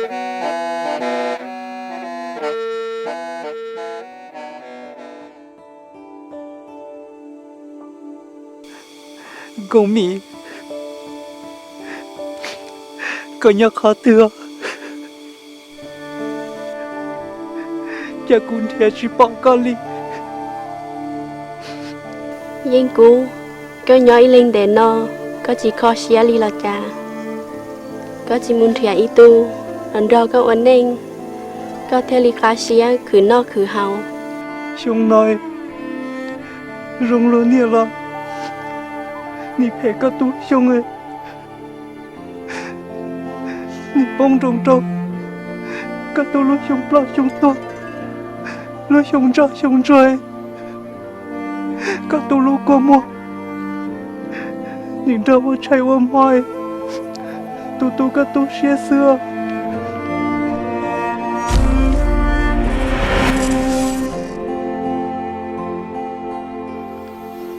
Nkauj Mim, koj nyob qhov twg? Cas kuv nrhiav tsis pom koj li. Yeej Kub, koj nyob ib leeg ntev no, koj tsis kho siab li los cas? Koj tsis mus nrhiav ib tug los nrog koj ua neej, koj thiaj li qab siab khwv noj khwv haus. Xyoo no zoo luag niag los nim phem koj tu xyoo, nim poob nroos rau koj tu lub xyoo ploj xyoo tuag, lub xyoo ntsoj xyoo ntsuag, koj tu lub kua muag nim nrog ua tshais ua hmo, tus tu koj tu siab xwb.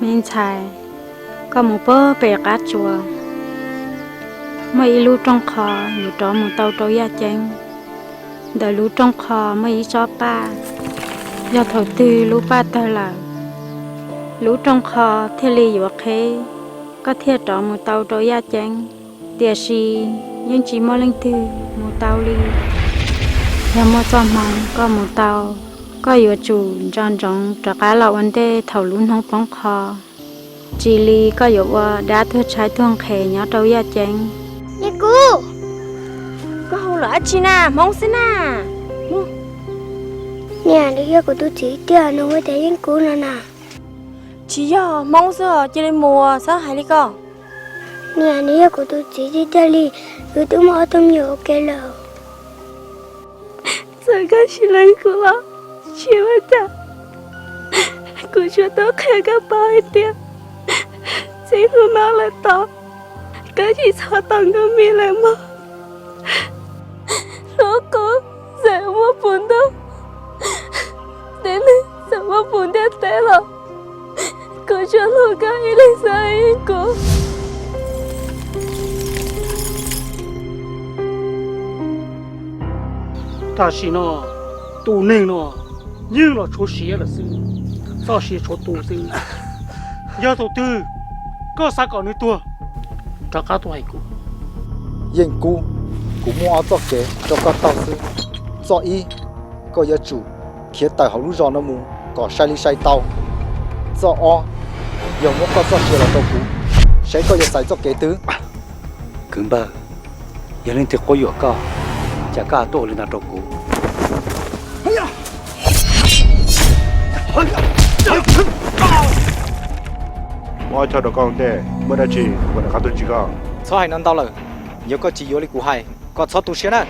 Me ntxhais, koj mus puag pem qab tsua, muaj ib lub rooj qho yuav rov mus tau rau yaj ceeb. Ntawm lub rooj qho muaj ib tsob paj, yog thaum twg lub paj tawg lawm, lub rooj qho thiaj li yuav qheb, koj thiaj rov mus tau rau yaj ceeb. Tiam sis yeej tsis muaj leej twg mus tau li. Yog muaj txoj hmoov koj mus tau, koj yuav tsum nco ntsoov rov qab los ua ntej thaum lub hnub poob qho, tsis li koj yuav ua dab tuag tshaib tuag nqhis nyob rau yaj ceeb. Yeej Kub, koj hu lawm dab tsi na? Hmoob xwb na. Niam, nws yog kuv tus txiv tiag, nws hu tias Yeej Kub no na. Tsis yog, Hmoob xwb os, cia li mus, txhob hais li ko. Niam, nws yog kuv tus txiv tiag tiag li, wb twb muaj ob tug me nyuam ua ke lawm. Txawm koj tsis lees kuv los tsis ua cas, kuv tsuas tau qhia koj paub hais tias txij hnub no lawm tod, koj tsis txhob tos Nkauj Mim lawm mog. Hlub qub txawm muaj puv ntuj, tib neeg txawm muaj puv ntiaj teb los, kuv tsuas hlub koj ib leeg xwb Yeej Kub. Tam sim no tus neeg no yeej los tshuav siav lawm xwb, txoj sia tshuav tu xwb. Yog tus twg koj xav kom nws tuag, rov qab tuaj hais kuv. Yeej Kub, kuv muaj ob txoj kev rau koj taug xwb. Txoj ib, koj yuav tsum khiav tawm hauv lub zos no mus kom sai li sai tau. Txoj ob, yog muab koj txoj sia los rau kuv, saib koj yuav xaiv txoj kev twg. Kwv npawg, yog leej twg quab yuam koj, cas koj tuaj ua li no rau kuv? Muab ob choj rau koj ua ntej, muaj dab tsi kuv mam rov qab tuaj ntsib koj. Txhob hais no ntau lawm, yog koj tsis yuav li kuv hais, koj txhob tu siab na.